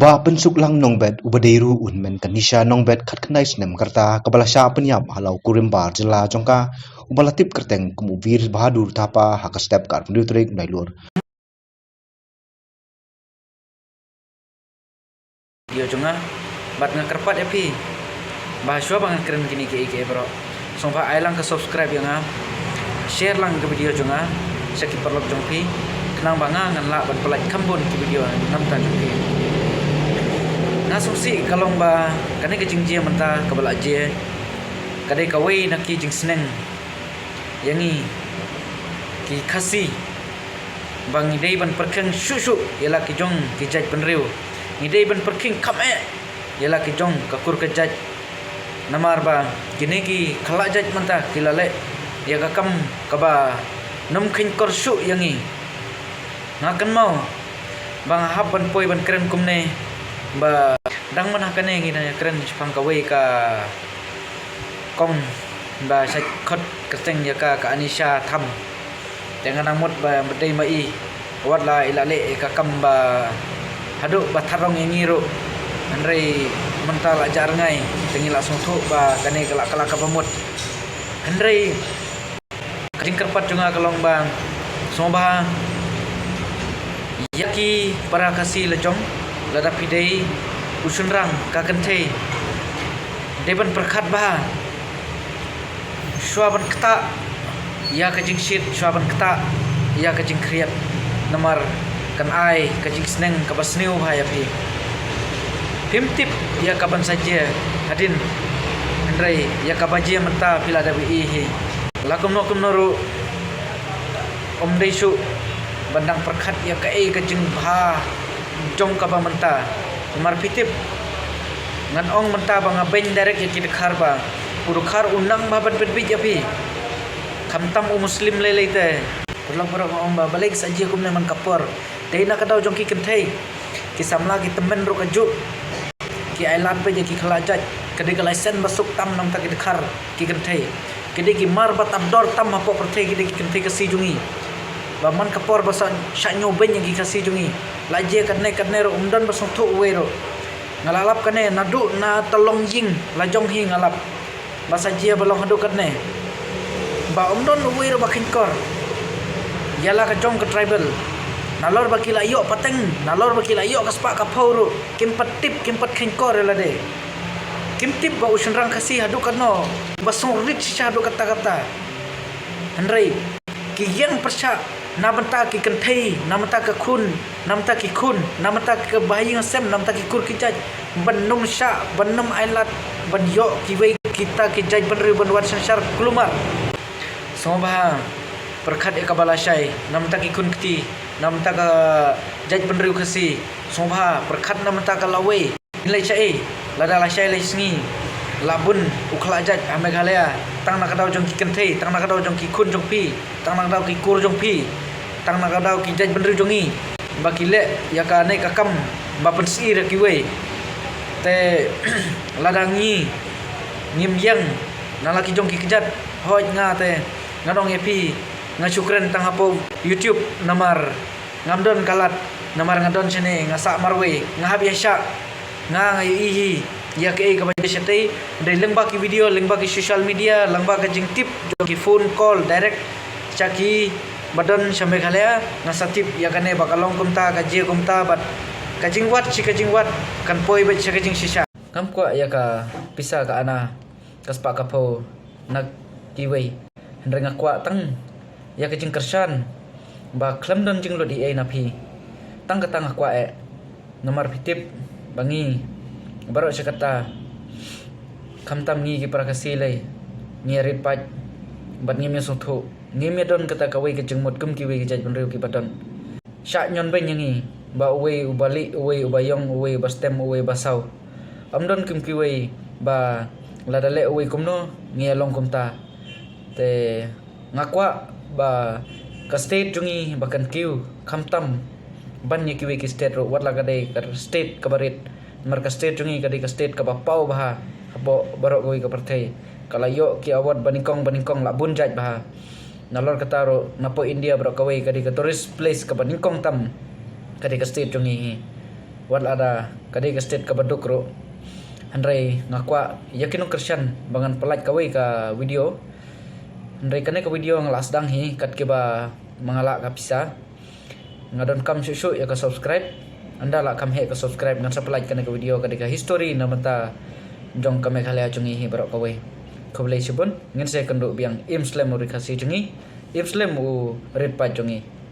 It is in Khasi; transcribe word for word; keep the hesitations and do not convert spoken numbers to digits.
Bah Pynsuklang Nongbet, uba dei ruh u hynmen ka Nisha Nongbet, khatkhyndai snem ka rta, kaba la shah pynïap ha la u Kuriambar Jylla jong ka, uba la tip kyrteng kum u Bir Bahadur Thapa ha ka step ka arphew tarik Nailur. Video jong nga, bad nga kyrpad ïa phi ba shuwa ba ngan kren kine kiei kiei baroh, sngewbha ai lang ka subscribe ïa nga, share lang ka video jong nga sha ki paralok jong phi, khnang ba nga ngan lah ban pyllait kham bun ki video na bynta jong phi. Nga sngewsih ka long ba kane ka jingjia mynta kaba la jia ka dei kawei na ki jingsneng ïa ngi ki Khasi, ba ngi dei ban pyrkhing shuh shuh ïa la ki jong ki jaitbynriew. Ngi dei ban pyrkhing kham eh ïa la ki jong ka kur ka jait. Namar ba kine ki khlajait mynta ki la leh ïa ka kam kaba nym kheiñkor shuh ïa ngi. Nga kynmaw ba nga hap ban poi ban kren kumne, ba dang mynta kane ngi dang ïa kren shaphang kawei ka kong ba shait khot kyrteng ïa ka, ka Anisha Tham. Te nga nang mut ba dei ma i, wat la i la leh ïa ka kam ba haduh ba tharong ïa ngi ruh, hynrei mynta la jah rngai, te ngi la sngewthuh ba kane ka la, ka la kaba mut. Hynrei ka jingkyrpad jong nga ka long ba sngewbha ïa ki para Khasi la jong, lada phi dei u shynrang ka kynthei, dei ban pyrkhat bha shuwa ban ktah ïa ka jingshit, shuwa ban ktah ïa ka jingkhriat, namar kan ai ka jingsneng kaba sniew bha ïa phi. Phim tip ïa ka ban sa jia hadien, hynrei ïa kaba jia mynta phi la dep ïohi hi. La kumno kumno ruh, ym dei shuh ban dang pyrkhat ïa kaei ka jingbha jong kaba mynta. Namar phi tip, ngan ong mynta ba nga beiñ direct ïa ki dkhar ba u dkhar u nang bha ban pynbiej ïa phi. Khamtam u Muslim lei lei te. Paralok baroh, nga ong ba balei ki sa jia kumne man ka por. Dei na ka daw jong ki kynthei, ki samla ki tymmen ruh kajuh ki ai lad beit ïa ki khlajait. Ka dei ka laisen ba suk tam na bynta ki dkhar ki kynthei. Ki dei ki mar ba tap dor tam hapoh pyrthei, ki dei ki kynthei Khasi jong ngi. Ba man ka por ba sa shah ñiewbeiñ ïa ki Khasi jong ngi. La jia katne katne ruh ym don ba sngewthuh uwei ruh. Nga la lap kane naduh na Tolong Ïing la jong hi, nga lap ba sa jia ba long haduh katne, ba ym don uwei ruh ba kheiñkor ïa la ka jong ka tribal. Nalor ba ki la ïoh pateng, nalor ba ki la ïoh ka spah ka phew ruh, kim pat tip, kim pat kheiñkor ïa lade. Kim tip ba u shynrang Khasi haduh katno ba sngewrit shisha haduh katta katta. Hynrei ki ïeng pyrshah na bynta ki kynthei, na bynta ka khun, na bynta ki khun, na bynta ka bahaïing hasem, na bynta ki kur ki jait, ban nym shah, ban nym ailad ban ïoh kiwei kita ki jaitbynriew ban wad synshar. Kulmar, sngewbha pyrkhat ïa kaba lashai na bynta ki khun kti, na bynta ka jaitbynriew Khasi. Sngewbha pyrkhat na bynta ka lawei. Lei shaei, lada lashai lai sngi la bun u khlajait ha Meghalaya, tang na ka daw jong ki kynthei, tang na ka daw jong ki khun jong phi, tang na ka daw ki kur jong phi, tang na ka daw ki jaitbynriew jong ngi, ba ki leh ïa kane ka kam ba pynsyier ïa kiwei. Te lada ngi ngim ïeng na la ki jong ki kjat, hooid nga te ngan ong ïa phi, nga shu kren tang hapoh YouTube namar ngam don ka lad, namar nga don shane, nga sah marwei, nga hap ïa shah. Nga, nga ïohi hi ïa kaei kaba jia shatei. Hynrei lyngba ki video, lyngba ki social media, lyngba ka jingtip jong ki phone call direct sha kiba don sha Meghalaya, nga sa tip ïa kane ba ka long kumta, ka jia kumta, bad ka jingwad shi ka jingwad kan poi beit sha ka jingshisha. Ngam kwah ïa ka pisa ka anna, ka spah ka phew na kiwei. Hynrei nga kwah tang ïa ka jingkyrshan ba khlem don jinglut ei ei na phi. Tang kata nga kwah eh. Namar phi tip ba ngi baroh shi katta, khamtam ngi ki para Khasi lei, ngi ïa rit paid bad ngim ïa sngewthuh, ngim ïa don kata kawei ka jingmut kum kiwei ki jaitbynriew kiba don. Shah ñion beiñ ïa ngi ba uwei uba lieh, uwei uba ïong, uwei uba stem, uwei uba saw. Ym don kum kiwei ba lada leh uwei kumno ngi ïa long kumta. Te nga kwah ba ka state jong ngi ba kan kiew khamtam ban ïa kiwei ki state ruh, wat la ka dei ka state kaba rit. Namar ka state jong ngi ka dei ka state kaba paw bha hapoh baroh kawei ka pyrthei. Ka la ïoh ki award ba nyngkong ba nyngkong, la bun jait bha. Nalor kata ruh, napoh India baroh kawei ka dei ka tourist place kaba nyngkong tam ka dei ka state jong ngi hi. Wat lada ka dei ka state kaba duk ruh, hynrei nga kwah ïa ki nongkyrshan ba ngan pynlait kawei ka video. Hynrei kane ka video nga la sdang hi kat kiba ma nga lah ka pisa. Nga donkam shuh shuh ïa ka subscribe. Ynda la kham heh ka subscribe ngan sa pynlait kane ka video, ka dei ka history na bynta jong ka Meghalaya jong ngi hi baroh kawei. Khublei shibun, ngin sa ïakynduh biang. Im slem u Ri Khasi jong ngi, im slem u rit paid jong ngi.